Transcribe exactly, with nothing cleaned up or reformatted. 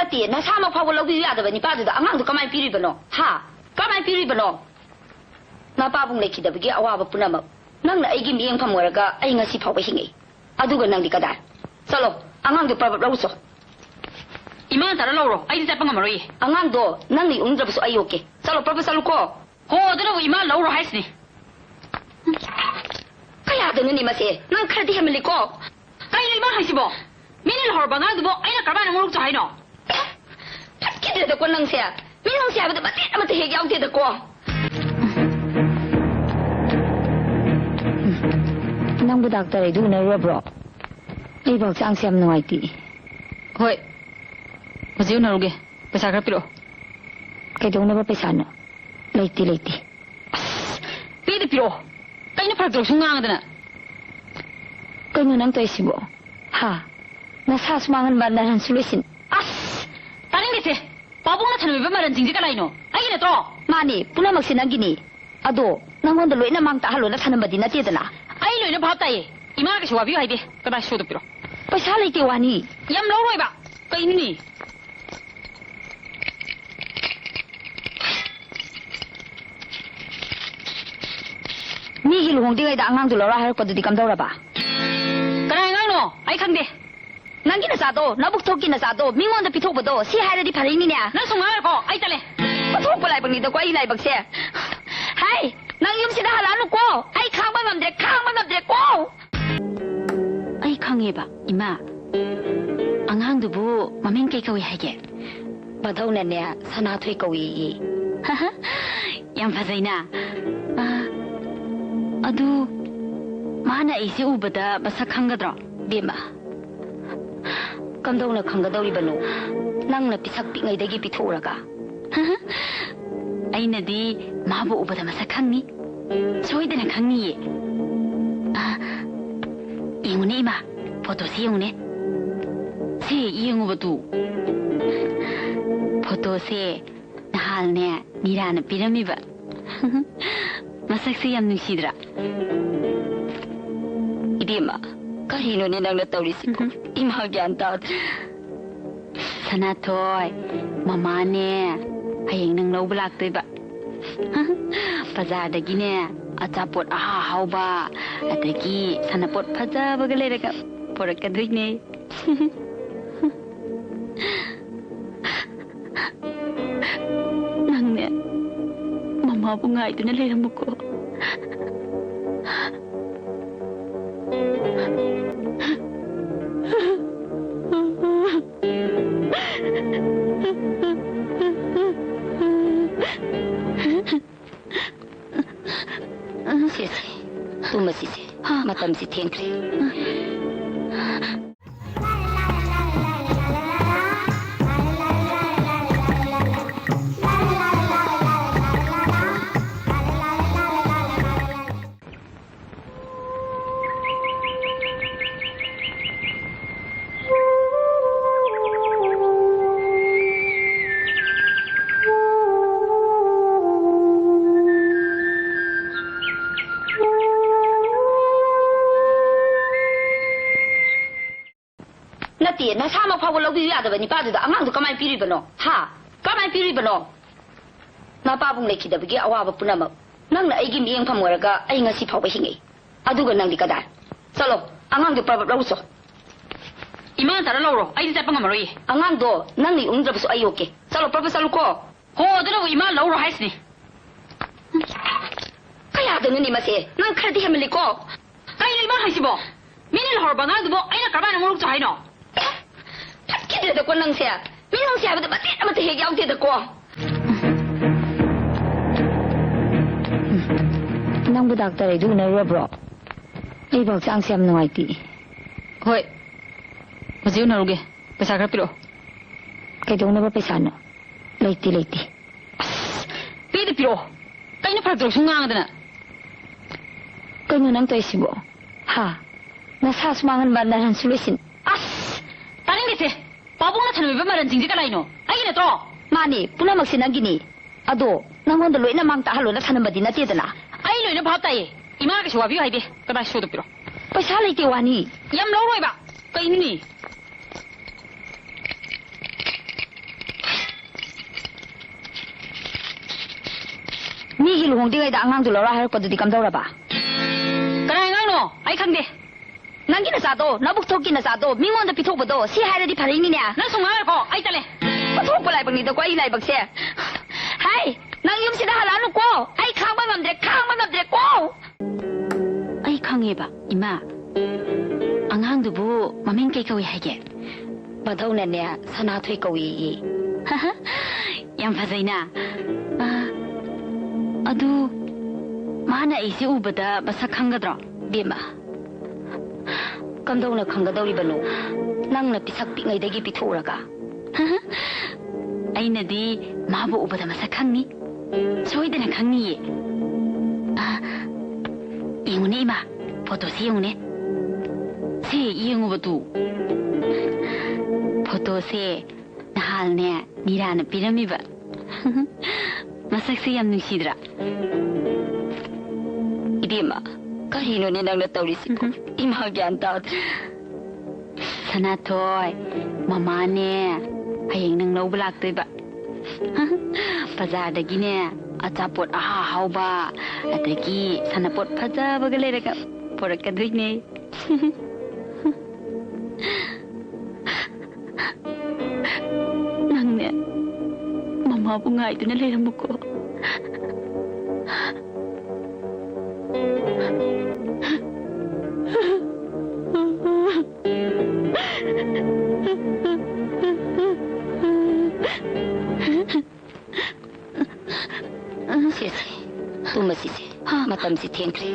ꯅꯠꯇꯦ, ꯅꯁꯥꯃꯛ ꯐꯥꯎꯕ ꯂꯧꯕꯤꯌꯨ ꯌꯥꯗꯕ ꯅꯤꯄꯥꯗꯨꯗ ꯑꯉꯥꯡꯗꯣ ꯀꯃꯥꯏꯅ ꯄꯤꯔꯤꯕꯅꯣ? ꯍꯥ? ꯀꯃꯥꯏꯅ ꯄꯤꯔꯤꯕꯅꯣ? ꯅꯄꯥꯕꯨꯡ ꯂꯩꯈꯤꯗꯕꯒꯤ ꯑꯋꯥꯕ ꯄꯨꯝꯅꯃꯛ ꯅꯪꯅ ꯑꯩꯒꯤ ꯃꯤꯠꯌꯦꯡꯐꯝ ꯑꯣꯏꯔꯒ ꯑꯩ ꯉꯁꯤ ꯐꯥꯎꯕ ꯍꯤꯡꯉꯛꯏ꯫ ꯑꯗꯨꯒ ꯅꯪꯗꯤ ꯀꯗꯥꯏ? ꯆꯠꯂꯣ, ꯑꯉꯥꯡꯗꯣ ꯄ꯭ꯔꯞ ꯄ꯭ꯔꯞ ꯂꯧꯔꯨꯆꯣ꯫ ꯏꯃꯥꯅ ꯇꯥꯔ ꯂꯧꯔꯣ, ꯑꯩꯗꯤ ꯆꯠꯄ ꯉꯝꯃꯔꯣꯏꯌꯦ꯫ ꯑꯉꯥꯡꯗꯣ ꯅꯪꯅ ꯌꯣꯛꯅꯤꯡꯗ꯭ꯔꯕꯁꯨ ꯑꯩ ꯌꯣꯛꯀꯦ꯫ ꯆꯠꯂꯣ, ꯄ꯭ꯔꯞ ꯄ꯭ꯔꯞ ꯆꯠꯂꯨꯀꯣ꯫ ꯍꯣ, ꯑꯗꯨꯅꯕꯨ ꯏꯃꯥ ꯂꯧꯔꯣ ꯍꯥꯏꯁꯤꯅꯤ꯫ ꯀꯌꯥꯗꯅꯣꯅꯦ ꯃꯁꯦ? ꯅꯪ ꯈꯔꯗꯤ ꯍꯦꯟꯃꯜꯂꯤꯀꯣ꯫ ꯀꯩꯅꯣ ꯏꯃꯥ ꯍꯥꯏꯁꯤꯕꯣ? ꯃꯤꯅ ꯂꯧꯍꯧꯔꯕ ꯑꯉꯥꯡꯗꯨꯕꯨ ꯑꯩꯅ ꯀꯔꯝꯍꯥꯏꯅ ꯉꯧꯔꯨꯛꯆꯣ ꯍꯥꯏꯅꯣ? ꯐꯠꯈꯤꯗ꯭ꯔꯦꯗꯀꯣ ꯅꯪꯁꯦ꯫ ꯃꯤ ꯅꯨꯡꯁꯤ ꯍꯥꯏꯕꯗ ꯃꯇꯦꯛ ꯑꯃꯠꯇ ꯍꯦꯛ ꯌꯥꯎꯗꯦꯗꯀꯣ꯫ ꯅꯪꯕꯨ ꯗꯥꯛꯇꯔ ꯑꯩꯗꯨ ꯎꯅꯔꯨꯔꯕ꯭ꯔꯣ? ꯑꯩꯕꯨ ꯍꯛꯆꯥꯡꯁꯦ ꯌꯥꯝ ꯅꯨꯡꯉꯥꯏꯇꯦ꯫ ꯍꯣꯏ, ꯍꯧꯖꯤꯛ ꯎꯅꯔꯨꯒꯦ꯫ ꯄꯩꯁꯥ ꯈꯔ ꯄꯤꯔꯛꯑꯣ꯫ ꯀꯩꯗꯧꯅꯕ ꯄꯩꯁꯥꯅꯣ? ꯂꯩꯇꯦ, ꯂꯩꯇꯦ꯫ ꯑꯁ, ꯄꯤꯗꯤ ꯄꯤꯔꯛꯑꯣ꯫ ꯀꯩꯅꯣ ꯐꯔꯛ ꯇꯧꯔ ꯁꯨꯝ ꯉꯥꯡꯉꯗꯅ? ꯀꯩꯅꯣ ꯅꯪ ꯇꯧꯔꯤꯁꯤꯕꯣ? ꯍꯥ? ꯅꯁꯥꯁꯨ ꯃꯥꯡꯍꯟꯕ, ꯅꯔꯟꯁꯨ ꯂꯣꯏꯁꯤꯟ꯫ ꯑꯁ! ꯇꯥꯅꯤꯡꯗꯦꯁꯦ! ꯄꯥꯕꯨꯡꯅ ꯊꯅꯝꯃꯤꯕ ꯃꯔꯟꯁꯤꯡꯁꯦ ꯀꯅꯥꯏꯅꯣ? ꯑꯩꯒꯤ ꯅꯠꯇ꯭ꯔꯣ? ꯃꯥꯅꯦ, ꯄꯨꯝꯅꯃꯛꯁꯦ ꯅꯪꯒꯤꯅꯦ꯫ ꯑꯗꯣ ꯅꯪꯉꯣꯟꯗ ꯂꯣꯏꯅ ꯃꯥꯡ ꯇꯥꯛꯍꯜꯂꯣꯅ ꯊꯅꯝꯕꯗꯤ ꯅꯠꯇꯦꯗꯅ꯫ ꯑꯩ ꯂꯣꯏꯅ ꯚꯥꯞ ꯇꯥꯏꯌꯦ꯫ ꯏꯃꯥꯅ ꯀꯩꯁꯨ ꯋꯥꯕꯤꯌꯨ ꯍꯥꯏꯗꯦ꯫ ꯀꯗꯥꯏ ꯁꯣꯗꯣ ꯄꯤꯔꯣ꯫ ꯄꯩꯁꯥ ꯂꯩꯇꯦ ꯋꯥꯅꯤ꯫ ꯌꯥꯝ ꯂꯧꯔꯣꯏꯕ꯫ ꯀꯩꯅꯣꯅꯦ? ꯃꯤꯒꯤ ꯂꯨꯍꯣꯡꯗ꯭ꯔꯤꯉꯩꯗ ꯑꯉꯥꯡꯗꯨ ꯂꯧꯔ ꯍꯥꯏꯔꯛꯄꯗꯨꯗꯤ ꯀꯝꯗꯧꯔꯕ? ꯀꯅꯥꯏ ꯑꯉꯥꯡꯅꯣ? ꯑꯩ ꯈꯪꯗꯦ꯫ ꯅꯪꯒꯤ ꯅꯆꯥꯗꯣ, ꯅꯕꯨꯛ ꯊꯣꯛꯀꯤ ꯅꯆꯥꯗꯣ, ꯃꯤꯉꯣꯟꯗ ꯄꯤꯊꯣꯛꯄꯗꯣ, ꯁꯤ ꯍꯥꯏꯔꯗꯤ ꯐꯔꯛꯏꯅꯤꯅꯦ꯫ ꯅꯪ ꯁꯨꯝ ꯉꯥꯡꯂꯦꯀꯣ, ꯑꯩ ꯇꯜꯂꯦ꯫ ꯑꯣꯟꯊꯣꯛꯄ ꯂꯥꯏꯕꯛꯅꯤꯗꯀꯣ ꯑꯩ ꯂꯥꯏꯕꯛꯁꯦ꯫ ꯍꯥꯏ, ꯅꯪ ꯌꯨꯝꯁꯤꯗ ꯍꯜꯂꯛꯑꯅꯨꯀꯣ꯫ ꯑꯩ ꯈꯥꯡꯕ ꯉꯝꯗ꯭ꯔꯦ, ꯈꯥꯡꯕ ꯉꯝꯗ꯭ꯔꯦꯀꯣ꯫ ꯑꯩ ꯈꯪꯉꯦꯕ, ꯏꯃꯥ꯫ ꯑꯉꯥꯡꯗꯨꯕꯨ ꯃꯃꯤꯡ ꯀꯩ ꯀꯧꯏ ꯍꯥꯏꯒꯦ? ꯃꯙꯧꯅꯅꯦ, ꯁꯅꯥꯊꯣꯏ ꯀꯧꯏꯌꯦ꯫ ꯌꯥꯝ ꯐꯖꯩꯅ꯫ ꯑ, ꯑꯗꯨ ꯃꯥꯅ ꯑꯩꯁꯦ ꯎꯕꯗ ꯃꯁꯛ ꯈꯪꯒꯗ꯭ꯔꯣ? ꯕꯦꯝꯃ, ꯀꯝꯗꯧꯅ ꯈꯪꯒꯗꯧꯔꯤꯕꯅꯣ? ꯅꯪꯅ ꯄꯤꯁꯛ ꯄꯤꯛꯉꯩꯗꯒꯤ ꯄꯤꯊꯣꯛꯎꯔꯒ꯫ ꯑꯩꯅꯗꯤ ꯃꯥꯕꯨ ꯎꯕꯗ ꯃꯁꯛ ꯈꯪꯅꯤ꯫ ꯁꯣꯏꯗꯅ ꯈꯪꯅꯤꯌꯦ꯫ ꯑ, ꯌꯦꯡꯉꯨꯅꯦ ꯏꯃꯥ, ꯐꯣꯇꯣꯁꯦ ꯌꯦꯡꯉꯨꯅꯦ꯫ ꯁꯦ, ꯌꯦꯡꯉꯨꯕ ꯇꯨ꯫ ꯐꯣꯇꯣꯁꯦ ꯅꯍꯥꯟꯅꯦ ꯃꯤꯔꯥꯅ ꯄꯤꯔꯝꯃꯤꯕ꯫ ꯃꯁꯛꯁꯦ ꯌꯥꯝ ꯅꯨꯡꯁꯤꯗ꯭ꯔꯥ? ꯏꯕꯦꯝꯃ, ꯀꯔꯤꯅꯣꯅꯦ ꯅꯪꯅ ꯇꯧꯔꯤꯁꯤꯕꯣ? ꯎꯝ꯫ ꯏꯃꯥ ꯒ꯭ꯌꯥꯟ ꯇꯥꯗ꯭ꯔꯦ꯫ ꯁꯅꯥꯊꯣꯏ, ꯃꯃꯥꯅꯦ ꯍꯌꯦꯡ ꯅꯪ ꯂꯧꯕ ꯂꯥꯛꯇꯣꯏꯕ꯫ ꯕꯖꯥꯔꯗꯒꯤꯅꯦ ꯑꯆꯥꯄꯣꯠ ꯑꯍꯥ ꯑꯍꯥꯎꯕ, ꯑꯗꯒꯤ ꯁꯥꯟꯅꯄꯣꯠ ꯐꯖꯕꯒ ꯂꯩꯔꯒ ꯄꯣꯔꯛꯀꯗꯣꯏꯅꯦ꯫ ꯅꯪꯅꯦ ꯃꯃꯥꯕꯨ ꯉꯥꯏꯗꯨꯅ ꯂꯩꯔꯝꯃꯨꯀꯣ꯫ ꯁꯦ, ꯁꯦ, ꯇꯨꯝꯃꯁꯤꯁꯦ꯫ ꯍꯥ? ꯃꯇꯝꯁꯤ ꯊꯦꯡꯈ꯭ꯔꯦ꯫ ꯅꯠꯇꯦ, ꯅꯁꯥꯃꯛ ꯐꯥꯎꯕ ꯂꯧꯕꯤꯌꯨ ꯌꯥꯗꯕ ꯅꯤꯄꯥꯗꯨꯗ ꯑꯉꯥꯡꯗꯨ ꯀꯃꯥꯏꯅ ꯄꯤꯔꯤꯕꯅꯣ? ꯍꯥ? ꯀꯃꯥꯏꯅ ꯄꯤꯔꯤꯕꯅꯣ? ꯅꯄꯥꯕꯨꯡ ꯂꯩꯈꯤꯗꯕꯒꯤ ꯑꯋꯥꯕ ꯄꯨꯝꯅꯃꯛ ꯅꯪꯅ ꯑꯩꯒꯤ ꯃꯤꯠꯌꯦꯡꯐꯝ ꯑꯣꯏꯔꯒ ꯑꯩ ꯉꯁꯤ ꯐꯥꯎꯕ ꯍꯤꯡꯉꯤ꯫ ꯑꯗꯨꯒ ꯅꯪꯗꯤ ꯀꯗꯥꯏ? ꯆꯠꯂꯣ, ꯑꯉꯥꯡꯗꯨ ꯄ꯭ꯔꯞ ꯄ꯭ꯔꯞ ꯂꯧꯔꯨꯆꯣ꯫ ꯏꯃꯥꯅ ꯇꯥꯔ ꯂꯧꯔꯣ, ꯑꯩꯗꯤ ꯆꯠꯄ ꯉꯝꯃꯔꯣꯏꯌꯦ꯫ ꯑꯉꯥꯡꯗꯣ ꯅꯪꯅ ꯌꯣꯛꯅꯤꯡꯗ꯭ꯔꯕꯁꯨ ꯑꯩ ꯌꯣꯛꯀꯦ꯫ ꯆꯠꯂꯣ, ꯄ꯭ꯔꯞ ꯄ꯭ꯔꯞ ꯆꯠꯂꯨꯀꯣ꯫ ꯍꯣ, ꯑꯗꯨꯅꯕꯨ ꯏꯃꯥ ꯂꯧꯔꯣ ꯍꯥꯏꯁꯤꯅꯤ꯫ ꯀꯌꯥꯗꯅꯣꯅꯦ ꯃꯁꯦ? ꯅꯪ ꯈꯔꯗꯤ ꯍꯦꯟꯃꯜꯂꯤꯀꯣ꯫ ꯀꯩꯅꯣ ꯏꯃꯥ ꯍꯥꯏꯁꯤꯕꯣ? ꯃꯤꯅ ꯂꯧꯍꯧꯔꯕ ꯑꯉꯥꯡꯗꯨꯕꯨ ꯑꯩꯅ ꯀꯔꯝꯍꯥꯏꯅ ꯃꯔꯨꯞ ꯆꯥꯎ ꯍꯥꯏꯅꯣ? ꯐꯠꯈꯤꯗ꯭ꯔꯦꯗꯀꯣ ꯅꯪꯁꯦ꯫ ꯃꯤꯅꯨꯡꯁꯤ ꯍꯥꯏꯕꯗ ꯃꯆꯦꯠ ꯑꯃꯠꯇ ꯍꯦꯛ ꯌꯥꯎꯗꯦꯗꯀꯣ꯫ ꯅꯪꯕꯨ ꯗꯥꯛꯇꯔ ꯑꯩꯗꯨ ꯎꯅꯔꯨꯔꯕ꯭ꯔꯣ? ꯑꯩꯕꯨ ꯍꯛꯆꯥꯡꯁꯦ ꯌꯥꯝ ꯅꯨꯡꯉꯥꯏꯇꯦ꯫ ꯍꯣꯏ, ꯍꯧꯖꯤꯛ ꯎꯅꯔꯨꯒꯦ꯫ ꯄꯩꯁꯥ ꯈꯔ ꯄꯤꯔꯛꯑꯣ꯫ ꯀꯩꯗꯧꯅꯕ ꯄꯩꯁꯥꯅꯣ? ꯂꯩꯇꯦ, ꯂꯩꯇꯦ꯫ ꯑꯁ, ꯄꯤꯗ ꯄꯤꯔꯛꯑꯣ꯫ ꯀꯩꯅꯣ ꯐꯔꯛ ꯇꯧꯔ ꯁꯨꯝ ꯉꯥꯡꯉꯗꯅ? ꯀꯩꯅꯣ ꯅꯪ ꯇꯧꯔꯤꯁꯤꯕꯣ? ꯍꯥ? ꯅꯁꯥꯁꯨ ꯃꯥꯡꯍꯟꯕ, ꯅꯔꯟꯁꯨ ꯂꯣꯏꯁꯤꯟ꯫ ꯑꯁ! ꯇꯥꯅꯤꯡꯗꯦꯁꯦ! ꯄꯥꯕꯨꯡꯅ ꯊꯅꯝꯃꯤꯕ ꯃꯔꯟꯁꯤꯡꯁꯦ ꯀꯅꯥꯏꯅꯣ? ꯑꯩꯒꯤ ꯅꯠꯇ꯭ꯔꯣ? ꯃꯥꯅꯦ, ꯄꯨꯝꯅꯃꯛꯁꯦ ꯅꯪꯒꯤꯅꯤ꯫ ꯑꯗꯣ ꯅꯪꯉꯣꯟꯗ ꯂꯣꯏꯅ ꯃꯥꯡ ꯇꯥꯛꯍꯜꯂꯣꯅ ꯊꯅꯝꯕꯗꯤ ꯅꯠꯇꯦꯗꯅ꯫ ꯑꯩ ꯂꯣꯏꯅ ꯚꯥꯞ ꯇꯥꯏꯌꯦ꯫ ꯏꯃꯥꯅ ꯀꯩꯁꯨ ꯋꯥꯕꯤꯌꯨ ꯍꯥꯏꯗꯦ꯫ ꯀꯗꯥꯏ ꯁꯣꯗ ꯄꯤꯔꯣ꯫ ꯄꯩꯁꯥ ꯂꯩꯇꯦ ꯋꯥꯅꯤ꯫ ꯌꯥꯝ ꯂꯧꯔꯣꯏꯕ꯫ ꯀꯩꯅꯣꯅꯦ? ꯏ ꯂꯨꯍꯣꯡꯗ꯭ꯔꯤꯉꯩꯗ ꯑꯉꯥꯡꯗꯨ ꯂꯧꯔ ꯍꯥꯏꯔꯛꯄꯗꯨꯗꯤ ꯀꯝꯗꯧꯔꯕ? ꯀꯅꯥꯏ ꯑꯉꯥꯡꯅꯣ? ꯑꯩ ꯈꯪꯗꯦ꯫ ꯅꯪꯒꯤ ꯅꯆꯥꯗꯣ, ꯅꯕꯨꯛ ꯊꯣꯛꯀꯤ ꯅꯆꯥꯗꯣ ꯃꯤꯉꯣꯟꯗ ꯄꯤꯊꯣꯛꯄꯗꯣ, ꯁꯤ ꯍꯥꯏꯔꯗꯤ ꯐꯔꯛꯏꯅꯤꯅꯦ꯫ ꯅꯪ ꯁꯨꯝ ꯉꯥꯡꯉꯛꯀꯣ, ꯑꯩ ꯇꯜꯂꯦ꯫ ꯑꯣꯟꯊꯣꯛꯄ ꯂꯥꯏꯕꯛꯅꯤꯗꯀꯣ ꯑꯩ ꯂꯥꯏꯕꯛꯁꯦ꯫ ꯍꯥꯏ, ꯅꯪ ꯌꯨꯝꯁꯤꯗ ꯍꯜꯂꯛꯑꯅꯨꯀꯣ꯫ ꯑꯩ ꯈꯥꯡꯕ ꯉꯝꯗ꯭ꯔꯦ, ꯈꯥꯡꯕ ꯉꯝꯗ꯭ꯔꯦꯀꯣ꯫ ꯑꯩ ꯈꯪꯉꯦꯕ, ꯏꯃꯥ꯫ ꯑꯉꯥꯡꯗꯨꯕꯨ ꯃꯃꯤꯡ ꯀꯩ ꯀꯧꯏ ꯍꯥꯏꯒꯦ? ꯃꯙꯧꯅꯅꯦ, ꯁꯅꯥꯊꯣꯏ ꯀꯧꯏꯌꯦ꯫ ꯌꯥꯝ ꯐꯖꯩꯅ꯫ ꯑ, ꯑꯗꯨ ꯃꯥꯅ ꯑꯩꯁꯦ ꯎꯕꯗ ꯃꯁꯛ ꯈꯪꯒꯗ꯭ꯔꯣ? ꯕꯦꯝꯃ, ꯀꯝꯗꯧꯅ ꯈꯪꯒꯗꯧꯔꯤꯕꯅꯣ? ꯅꯪꯅ ꯄꯤꯁꯛ ꯄꯤꯛꯉꯩꯗꯒꯤ ꯄꯤꯊꯣꯛꯎꯔꯒ꯫ ꯑꯩꯅꯗꯤ ꯃꯥꯕꯨ ꯎꯕꯗ ꯃꯁꯛ ꯈꯪꯅꯤ꯫ ꯁꯣꯏꯗꯅ ꯈꯪꯅꯤꯌꯦ꯫ ꯑ, ꯌꯦꯡꯉꯨꯅꯦ ꯏꯃꯥ, ꯐꯣꯇꯣꯁꯦ ꯌꯦꯡꯉꯨꯅꯦ꯫ ꯁꯦ, ꯌꯦꯡꯉꯨꯕ ꯇꯨ꯫ ꯐꯣꯇꯣꯁꯦ ꯅꯍꯥꯜꯅꯦ ꯃꯤꯔꯥꯅ ꯄꯤꯔꯝꯃꯤꯕ꯫ ꯃꯁꯛꯁꯦ ꯌꯥꯝ ꯅꯨꯡꯁꯤꯗ꯭ꯔꯥ? ꯏꯕꯦꯝꯃ, ꯀꯔꯤꯅꯣꯅꯦ ꯅꯪꯅ ꯇꯧꯔꯤꯁꯤꯕꯣ? ꯏꯃꯥ ꯒ꯭ꯌꯥꯟ ꯇꯥꯗ꯭ꯔꯦ꯫ ꯁꯅꯥꯊꯣꯏ, ꯃꯃꯥꯅꯦ, ꯍꯌꯦꯡ ꯅꯪ ꯂꯧꯕ ꯂꯥꯛꯇꯣꯏꯕ꯫ ꯕꯖꯥꯔꯗꯒꯤꯅꯦ, ꯑꯆꯥꯄꯣꯠ ꯑꯍꯥ ꯑꯍꯥꯎꯕ, ꯑꯗꯒꯤ ꯁꯥꯟꯅꯄꯣꯠ ꯐꯖꯕꯒ ꯂꯩꯔꯒ ꯄꯨꯔꯛꯀꯗꯣꯏꯅꯦ꯫ ꯅꯪꯅꯦ, ꯃꯃꯥꯕꯨ ꯉꯥꯏꯗꯨꯅ ꯂꯩꯔꯝꯃꯨꯀꯣ꯫ ꯁꯦ, ꯁꯦ, ꯇꯨꯝꯃꯁꯤꯁꯦ꯫ ꯍꯥ? ꯃꯇꯝꯁꯤ ꯊꯦꯡꯈ꯭ꯔꯦ꯫